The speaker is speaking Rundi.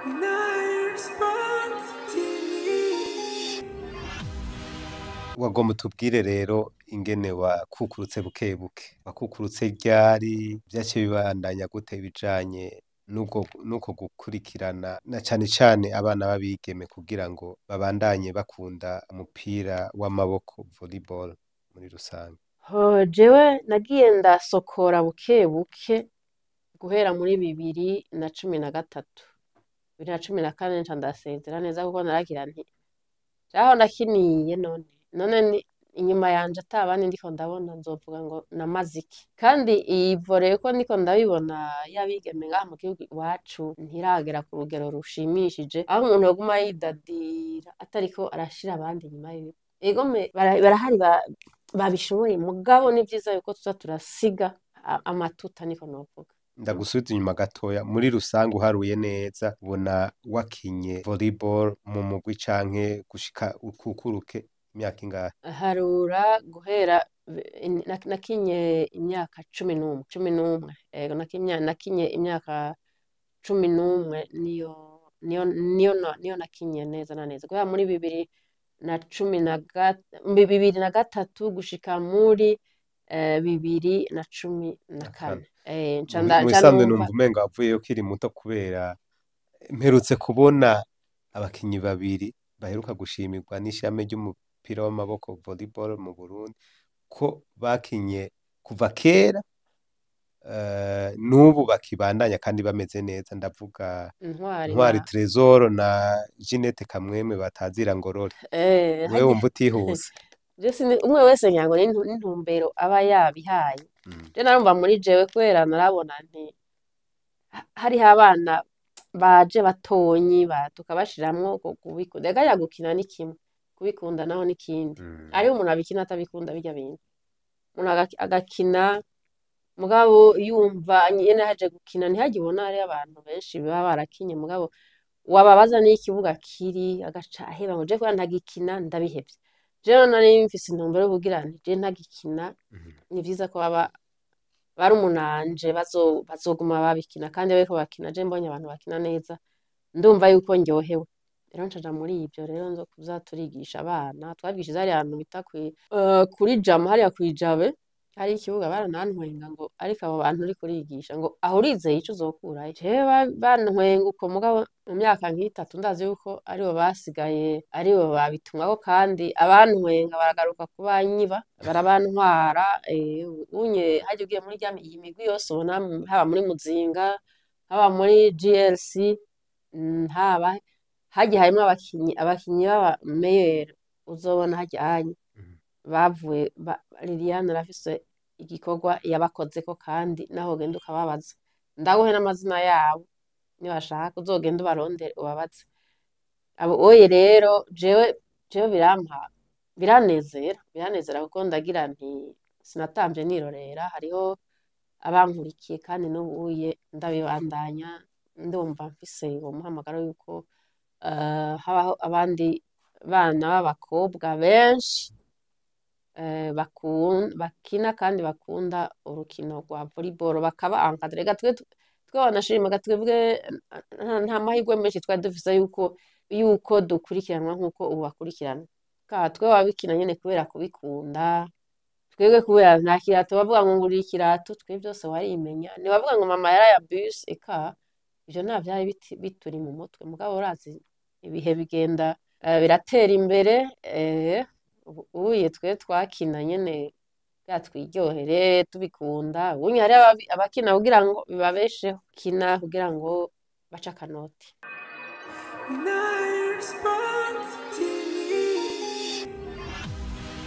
Nile Sports TV. Wagomba utubwire rero ingene wakukurutse buke buke, wakukurutse ryari, vyaciye bibandanya gute ibijanye n'ubwo nuko gukurikirana na cane cane abana b'abigeme kugira ngo babandanye bakunda umupira w'amaboko, volleyball muri rusange? Ho, jewe nagiye ndasokora buke buke guhera muri 2013, 2014 nca ndasezera neza, kuko naragira nti aho nakiniye none ni inyuma yanje ata bandi ndiko ndabona, nzovuga ngo namaze iki? Kandi iyi volley ko ndiko ndabibona y'abigeme ngaha mu gihugu iwacu ntiragera ku rugero rushimishije, aho umuntu yoguma yidadira atariko arashira abandi inyuma yiwe. Egome barahari babishoboye, mugabo ni vyiza yuko tuza turasiga amatuta, niko novuga. Ndagusubiza inyuma gatoya, muri rusange uharuye neza ubona wakinye volleyball mu mugwi canke gushika ukukuruke imyaka ingahe? Harura guhera nakinye imyaka 11, 11, ego, nakinye imyaka 11, niyo nakinye neza na neza, guhera muri 2013 gushika muri 2014. Nca Mu nca bisanzwe numva numva umenga wavuyeyo ukiri muto, kubera mperutse kubona abakinyi babiri baheruka gushimirwa n'ishame ry'umupira w'amaboko volleyball mu Burundi ko bakinye kuva kera, n'ubu bakibandanya kandi bameze neza, ndavuga Ntwari Ntwari na Trésor na Jeanette Kamwemwe batazira Ngorore. Wewe harya wumva utihuse? Je umwe wese ngira ngo n'intumbero aba yabihaye. Je narumva muri jewe, kubera narabona nti hariho abana baje batonyi tukabashiramwo kubikunda. Ega ya gukina ni kimwe, kubikunda naho ni kindi. Hariho umuntu abikina atabikunda birya bintu, umuntu agakina mugabo yumva nyene haje gukina ntihagibona. Hariho abantu benshi baba barakinye, mugabo wababaza n'iyo ikibuga kiri agaca aheba ngo je kubera ntagikina ndabihevye. Jewe nari mfise intumbero yo kugira nti je ntagikina, ni vyiza ko baba barumunanje bazoguma babikina kandi bariko bakina. Je mbonye abantu bakina neza ndumva yuko ndyohewe. Rero ncaja muri ivyo rero nzo kuza turigisha abana, twabigishije hariya hantu bita kuri Jama, hariya kw'ijabe hari ikibuga. Baranantwenga ngo ariko abo bantu uriko urigisha, ngo aho urizeye ico uzokurayo? Jewe bantwenga uko, mugabo mu myaka nk'itatu ndazi yuko aribo basigaye aribo babitumwako, kandi abantwenga baragaruka kubanyiba, barabantwara. Unye harya ugiye muri rya iyi migwi yose ubona, haba muri Muzinga, haba muri GLC, haba harya harimwo abakinyi b'aba meilleurs uzobona harya anye bavuye Liliane arafise igikorwa yabakozeko, kandi naho ugenda ukababaza, ndaguhe n'amazina yabo nibashaka uzogenda ubarondere ubabaze. Abo oye rero jewe birampa, biranezera kuko ndagira nti sinatamvye nirorera, hariho abankurikiye, kandi n'ubuye ndabibandanya, ndumva mfise uwo muhamagaro yuko habaho abandi bana b'abakobwa benshi bakina kandi bakunda urukino rwa volleyball, bakaba encadré. Rega twe wanashimaga twebwe nta mahirwe menshi twari dufise yuko dukurikiranwa nk'uko ubu bakurikiranwa. Ka twe wabikina nyene kubera kubikunda, twebwe kubera nta kirato bavuga ngo ngurira ikirato, twe byose warimenya, ntibavuga ngo mama yaraya bus, eka ivyo nta vyari bituri mu mutwe. Mugabo urazi ibihe bigenda biratera imbere, ubuye twe twakina nyene bwa twiryohere tubikunda, ubunye hariho abakina kugira ngo bibabesheho, kina kugira ngo bace akanoti. Nile Sports TV.